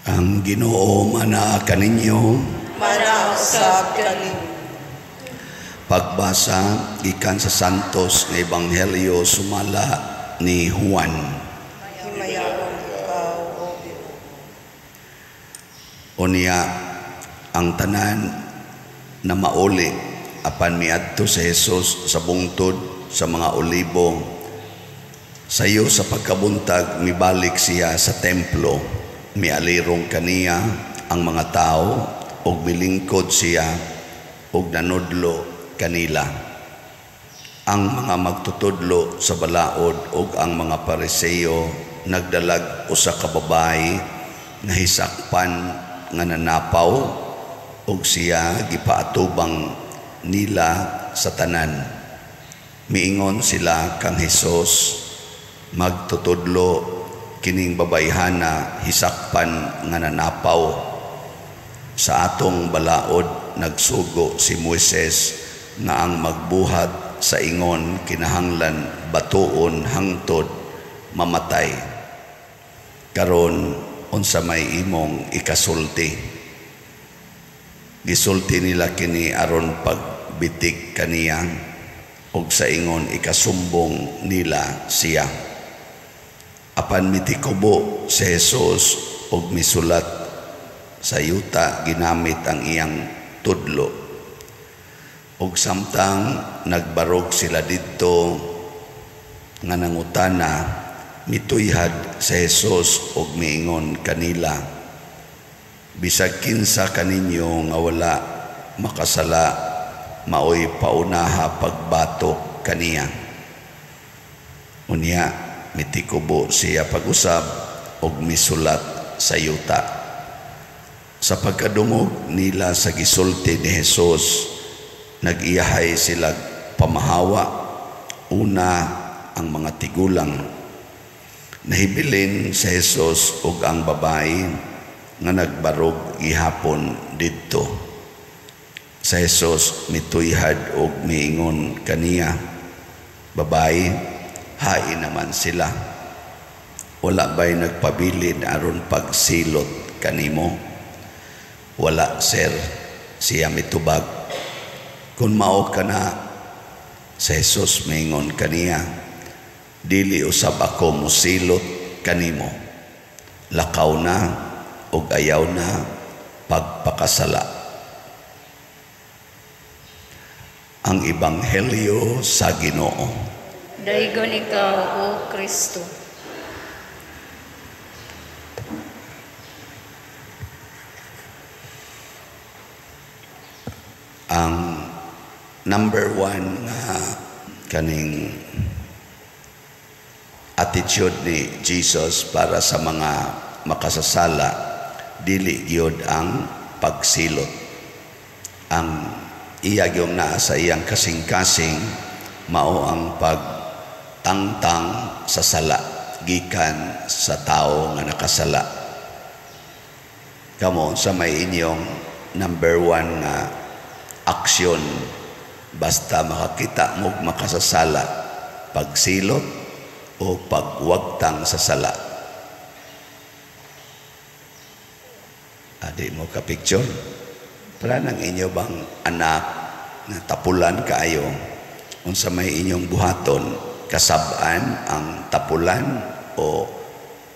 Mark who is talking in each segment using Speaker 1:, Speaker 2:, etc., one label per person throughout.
Speaker 1: Ang Ginoo manaa kaninyo.
Speaker 2: Manaa usab kaninyo.
Speaker 1: Pagbasa gikan sa Santos nga Ebanghelyo sumala ni Juan.
Speaker 2: Himayaon ikaw, O Ginoo.
Speaker 1: Unya ang tanan na mauli, apan miadto sa Jesus sa bungtod sa mga Olibo. Sayo sa pagkabuntag mibalik siya sa templo, mialirong kaniya ang mga tao ug milingkod siya ug nanudlo kanila. Ang mga magtutudlo sa balaod ug ang mga Pariseo nagdalag usa ka babayi nga hisakpan nga nanapaw, ug siya gipaatubang nila sa tanan. Miingon sila kang Hesus, "Magtutudlo, kining babayhana hisakpan nga nanapaw. Sa atong balaod nagsugo si Moises nga ang magbuhat sa ingon kinahanglan batuon hangtod mamatay. Karon unsa may imong ikasulti?" Gisulti nila kini aron pagbitik kaniya ug sa ingon ikasumbong nila siya. Apan mitikubo si Jesus ug misulat sa yuta ginamit ang iyang tudlo. Ug samtang nagbarog sila didto nga nangutana, mituyhad si Jesus ug miingon kanila, "Bisag kinsa kaninyo nga wala makasala, maoy paunaha pagbatok kaniya." Unya mitikubo siya pag-usab ug misulat sa yuta. Sa pagkadungog nila sa gisulti ni Jesus, nag-iyahay sila pamahawa, una ang mga tigulang. Nahibilin sa Jesus ug ang babayi nga nagbarog gihapon didto. Sa Jesus mituyhad og miingon kaniya, "Babayi, hain naman sila. Wala ba'y nagpabilin aron pagsilot kanimo?" "Wala, sir," siya mitubag. "Kung mao ka na," sa Jesus miingon kaniya, "dili usab ako musilot kanimo. Lakaw na ug ayaw na pagpakasala." Ang Ebanghelyo sa Ginoo.
Speaker 3: Daygon ikaw, O Kristo.
Speaker 1: Ang number one nga kaning attitude ni Jesus para sa mga makasasala, dili gyud ang pagsilot. Ang iya gyud naa sa iyang kasing-kasing mao ang pagtangtang sa sala gikan sa tao nga nakasala. Kamo sa may inyong number one nga aksyon basta makakita mo makasasala, pagsilot o pagwagtang sa sala? Adi mo ka picture? Para nang inyo bang anak na tapulan kaayo, unsa may inyong buhaton, kasab-an ang tapulan o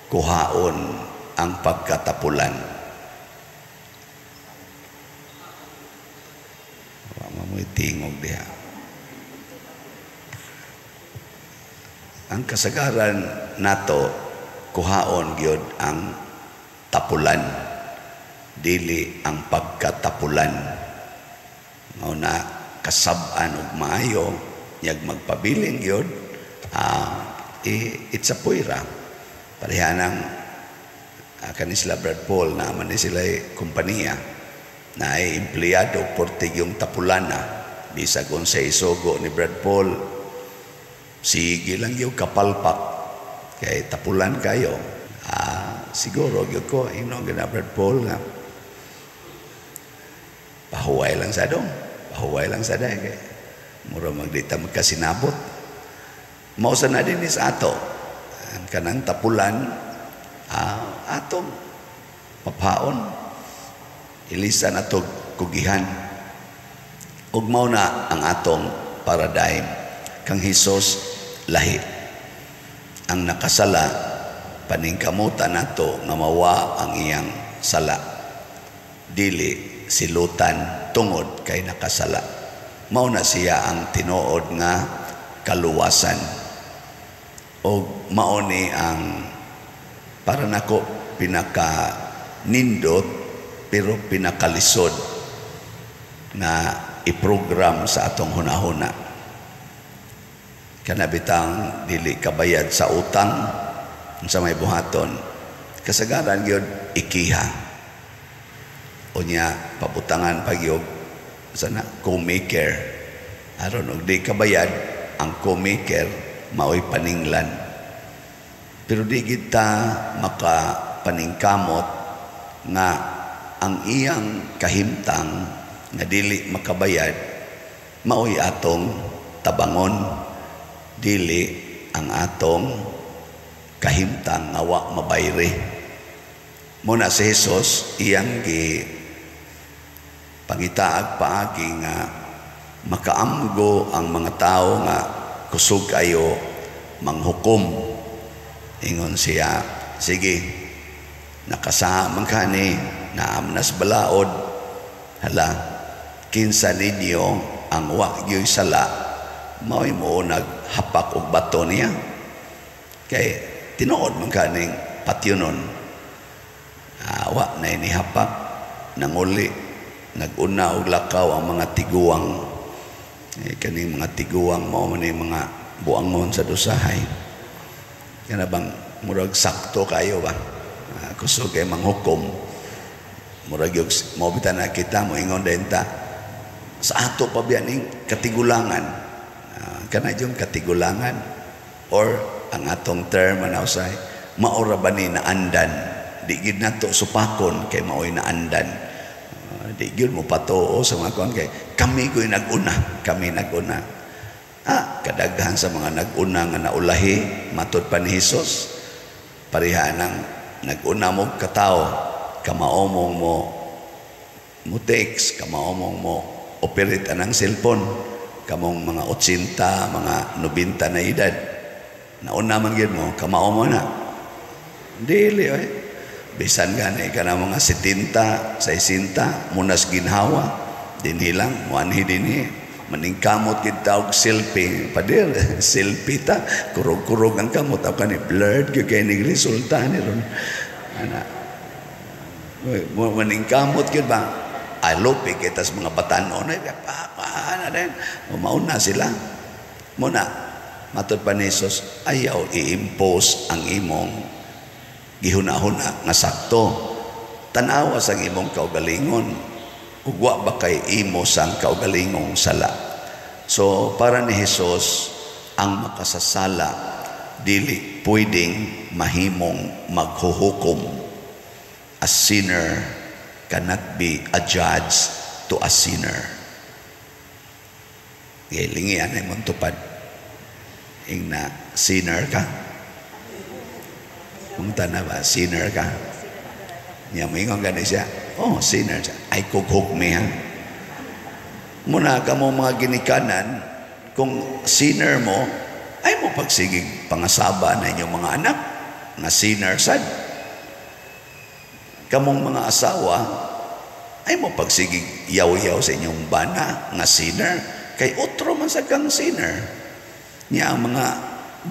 Speaker 1: kuhaon ang pagkatapulan? Wa mo tingog diha. Ang kasagaran nato, kuhaon gyud ang tapulan, dili ang pagkatapulan. Mao na kasab-an og maayo, yag magpabilin gyud, it's a puira. Pareha nang kani sila Brad Paul na man ni sila kompanya na ay empleyado portig yung tapulana. Bisag unsa isugo ni Brad Paul, sige lang yung kapalpak kay tapulan kayo. Siguro gyud ko ino gina Brad Paul nga pahuway lang sa dong, pahuway lang sa day kay mura magdita magkasinabot. Mao sa na din is ato ang kanang tapulan, atong Papaon. Ilisan ato kugihan. Ug mao na ang atong paradigm kang Hesus lahi. Ang nakasala, paningkamutan nato nga mawa ang iyang sala. Dili silutan tungod kay nakasala. Mao na siya ang tinuod nga kaluwasan. O mao ni ang para nako pinaka nindot pero pinakalisod na iprogram sa atong hunahuna. Kana bitang dili kabayad sa utang, sa may buhaton, kasagaran gyud ikiha. Unya pabutangan pagyog sana co-maker, aron og di kabayad ang co-maker, maoy paninglan. Pero di kita makapaningkamot nga ang iyang kahimtang nga dili makabayad maoy atong tabangon, dili ang atong kahimtang nga wa mabayri. Muna si Jesus iyang gi pangitaag paagi nga makaamgo ang mga tao nga kusog kayo manghukom. Ingon siya, "Sige, nakasaha man kani, naamnas balaod. Hala, kinsa ninyo ang wa gyoy sala, mao'y mo naghapak og bato niya." Kay tinuod man kaning patyonon. Wa na inihapak, nanguli, naguna og lakaw ang mga tiguang. Eh, kaning mga tiguang mao man mga buangon sa dusahay. Kana bang murag sakto kayo ba? Kusog kay manghukom. Murag yung mao bitan na kita moingon din ta sa ato pa biya ning katigulangan. Kana yung katigulangan or ang atong term ana usay, maora ba ni naandan, di gid nato supakon kay maoy naandan. Di gyud mo patuo sa mga kuan kay kami ko'y nag-una, kami nag-una. Kadaghan sa mga nag-una nga naulahi, matud pa ni Hesus. Pareha nang nag-una mo katao, kamaomong mo mo text, kamaomong mo operate anang cellphone, kamong mga 80, mga 90 na edad. Nauna man gyud mo, kamao mo na. Dili oy. Bisan gani ka na mga 70, 60, munas ginhawa, dinhi lang, muanhi dinhi. Maningkamot gid ta og selfie, pader, selfie ta, kurog-kurog ang kamot, aw kani blurred gyud kay ning resulta ni ron. Ana. Maningkamot gyud ba? Ay lupi kita sa mga batanon ay pa pa na din. Mauna sila. Muna matud pa ni Jesus, ayaw i-impose ang imong gihuna-huna nga sakto. Tanawa sa imong kaugalingon. Ug wa ba kay imo sang kaugalingong sala? So para ni Jesus, ang makasasala dili pwedeng mahimong maghuhukom. A sinner cannot be a judge to a sinner. Gilingi anay mong tupad. Ingna, "Sinner ka?" Kung na ba, "Sinner ka?" Niya moingon gani siya, "Oh, sinner siya." Ay kughukmi ha. Muna ka mo mga ginikanan, kung sinner mo, ay mo pagsigig pangasaba na inyong mga anak na sinner sad. Kamong mga asawa, ay mo pagsigig yaw-yaw sa inyong bana nga sinner, kay otro man sa kang sinner. Niya ang mga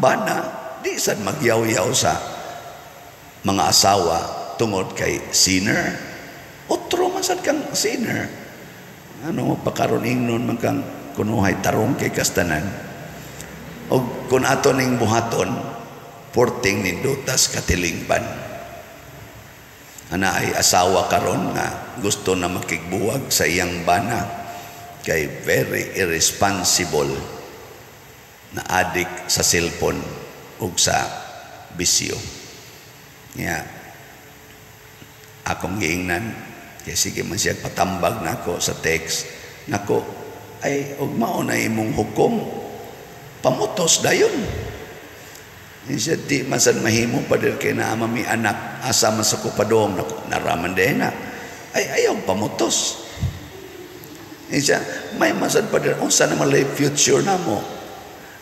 Speaker 1: bana, di sad magyaw-yaw sa mga asawa tungod kay sinner. Otro man sad kang sinner. Ano mo pakaron ingnon man kang kunuhay tarong kay kastanan. Og kung ato ning buhaton, porting nindutas katilingban. Ana ay asawa karon nga gusto na makigbuwag sa iyang bana kay very irresponsible, na adik sa cellphone ug sa bisyo. Nya akong giingnan kay sige man siya patambag nako sa text nako, "Ay og mao na imong hukom, pamutos dayon." Siya, di man sad mahimo, pader, kay naa man mi anak, asa man sa ko padong. Nako, naraman din na. Ay, ayaw pamutos. Siya, may man sad, pader, unsa naman lay future na mo?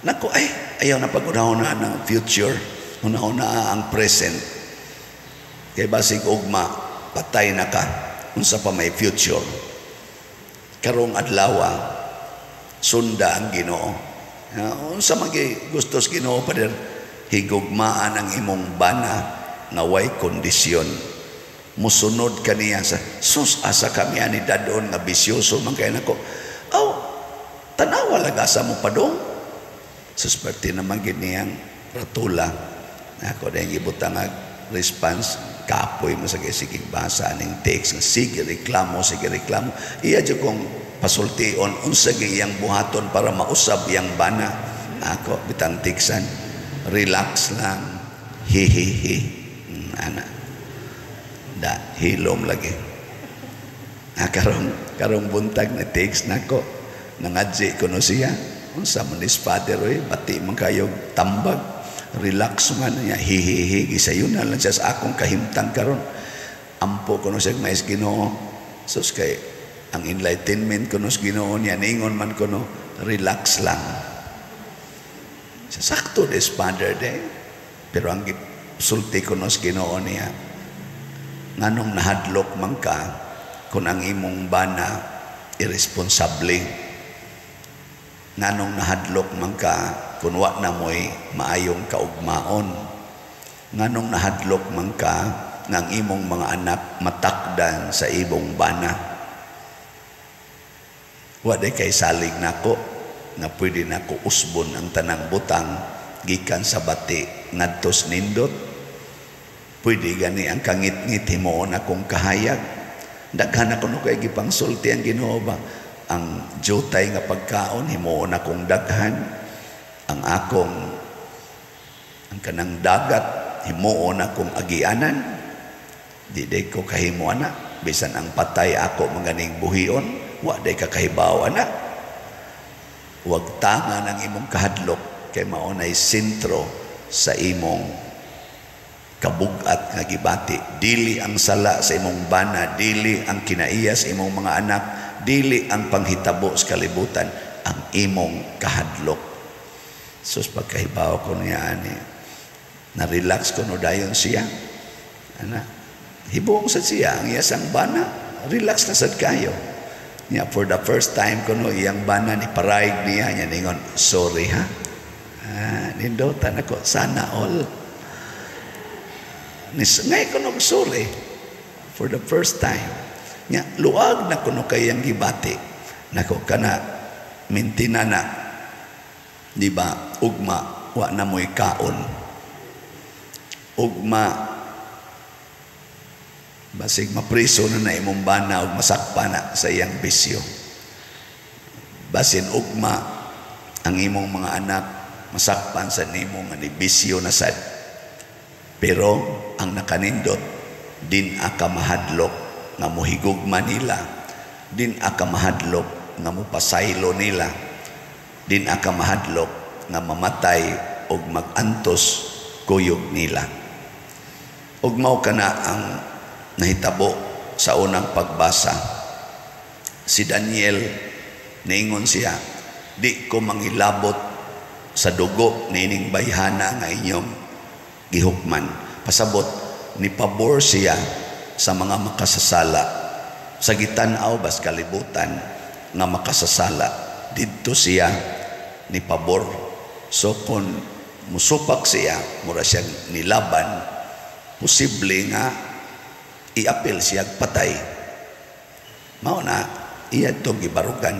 Speaker 1: Nako, ay, ayaw na pag-unahon na ng future. Unahon na ang present. Kay basig ugma, patay na ka. Unsa pa may future? Karong adlaw, sunda ang Ginoo. Unsa magi gustos Ginoo, pader? Higugmaan ang imong bana nga way kondisyon. Musunod kaniya sa sus, asa kami ani dadon nga bisyoso man kay nako. Aw, tanawa lang asa mo padong. Sus, perti naman gid niyang ratula. Ako dahil gibutang response, kapoy mo sa sige basa ning text, sige reklamo, sige reklamo. Iya jud kong pasultion unsa iyang buhaton para mausab iyang bana. Ako bitang tiksan, relax lang, hi hi hi. Ana da hilom lagi. Na karong karong buntag na text nako, nangadji ko no siya, unsa man ni father oy, bati man kayo tambag, relax man niya, hi hi hi. Gisayon na lang siya sa akong kahimtang karon. Ampo ko no siya mais Ginoo. Sus, kay ang enlightenment ko no sa Ginoo niya, ningon man ko no, relax lang. Sa sakto des father day, pero ang sulti ko no sa Ginoo niya, nganong nahadlok man ka kung ang imong bana irresponsable? Nganong nahadlok man ka kung wa na mo'y maayong kaugmaon? Nganong nahadlok man ka nga ang imong mga anak matakdan sa imong bana? Wa day kay salig nako nga pwede nako usbon ang tanang butang gikan sa bati ngadtos nindot. Pwede gani ang kangit-ngit himuon akong kahayag. Daghan ako no kay gipangsulti ang Ginoo ba. Ang jutay nga pagkaon himuon akong daghan, ang akong ang kanang dagat himuon akong agianan. Di day ko kahimo ana, bisan ang patay ako maganing buhion, wa day ka kahibaw ana. Wag tanga ng imong kahadlok kay mao nay sentro sa imong kabugat nga gibati. Dili ang sala sa imong bana, dili ang kinaiya sa imong mga anak, dili ang panghitabo sa kalibutan, ang imong kahadlok. Sus, pagkahibaw ko niya ani, na-relax ko no dayon siya. Ana, hibuong sa siya ang iyasang bana, relax na sad kayo. Niya, for the first time ko no iyang bana ni paraig niya, niya ningon, "Sorry ha." Ah, nindotan ako, sana all. Nis, ngay ko nog sorry for the first time. Nya, luag na kuno kayang gibati. Nako kana mintina na, di ba, ugma wa na mo'y kaon. Ugma basig mapriso na na imong bana ug masakpa na sa iyang bisyo. Basin ugma ang imong mga anak masakpan sa nimo nga ni bisyo na sad. Pero ang nakanindot, din aka mahadlok nga mohigugma nila, din aka mahadlok nga mopasaylo nila, din aka mahadlok nga mamatay og magantos kuyog nila. Ug mao kana ang nahitabo sa unang pagbasa. Si Daniel, niingon siya, "Di ko mangilabot sa dugo niining bayhana nga inyong gihukman." Pasabot, ni pabor siya sa mga makasasala. Sa gitan-aw bas kalibutan nga makasasala, didto siya ni pabor. So kung musupak siya, mura siyang nilaban, posible nga iapil siya patay. Mao na iya itong gibarugan.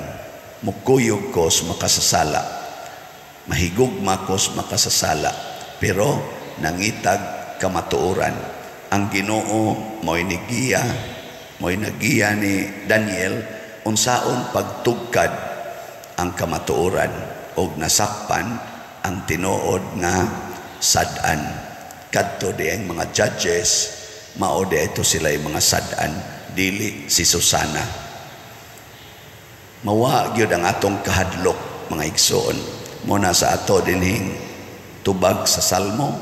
Speaker 1: Mukuyog ko sa makasasala. Mahigugma ko sa makasasala. Pero nangitag kamatuoran. Ang Ginoo mo'y nigiya, mo'y nagiya ni Daniel unsaon pagtugkad ang kamatuoran og nasakpan ang tinuod nga sad-an. Kadto di ang mga judges, mao di ito sila yung mga sad-an, dili si Susana. Mawa gyud ang atong kahadlok, mga igsoon. Muna sa ato dinhing Tubag sa Salmo.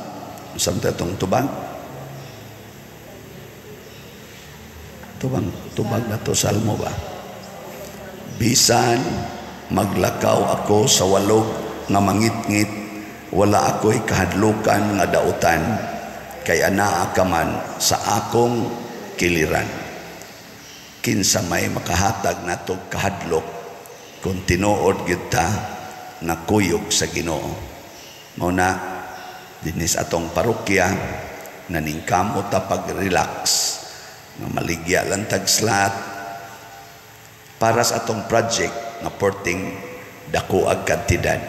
Speaker 1: Unsa man atong tubag? Tubag na to Salmo ba? Bisan maglakaw ako sa walog nga mangitngit, wala ako'y kahadlukan nga dautan, kay anaa ka man sa akong kiliran. Kinsa may makahatag natog kahadlok kung tinuod gyud ta nga kuyog sa Ginoo. Mao na dinis atong parokya naningkamot ta pag-relax nga maligya lang tag slot para sa atong project nga porting dako ag kantidad,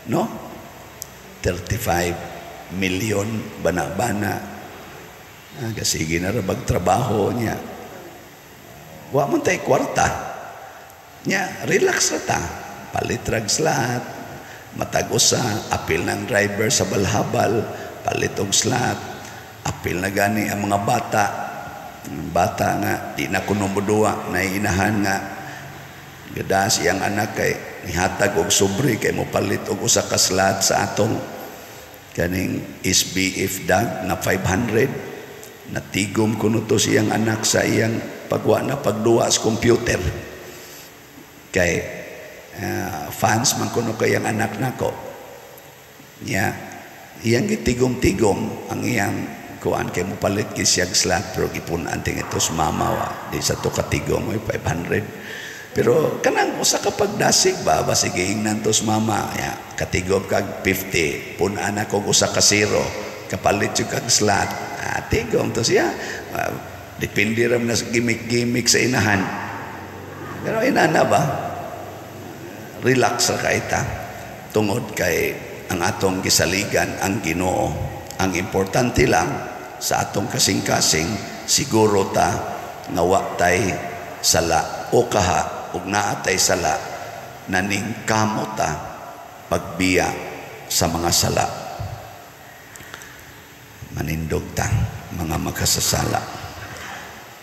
Speaker 1: no? 35 million bana-bana. Sige na ra trabaho niya. Wa man tay kwarta. Nya, relax ra ta. Palit rag slot, matag usa, apil ng driver sa balhabal, palit og slot, apil na gani ang mga bata. Ang bata nga di na kuno moduwa, naiinahan nga gadas iyang anak kay nihatag og sobre kay mopalit og usa ka slot sa atong kaning SBF dag nga 500. Natigom kuno to siyang anak sa iyang pagwa na pagduwa sa computer. Kay fans man kuno kay ang anak nako. Nya iyang gitigom-tigom ang iyang kuan kay mopalit gyud siyang slot, pero gipun-an ting ito sa mama wa di sa to katigom oy 500. Pero kanang usa ka pagdasig ba basig giingnan to sa mama ya katigom kag 50, pun-an ako usa ka zero kapalit jud kag slot. Tigom to siya. Depende ra na sa gimmick-gimmick sa inahan. Pero inana ba? Relax ra kay ta. Tungod kay ang atong gisaligan ang Ginoo. Ang importante lang sa atong kasing-kasing siguro ta nga wa tay sala o kaha ug naa tay sala naningkamot ta pagbiya sa mga sala. Manindog ta mga makasasala.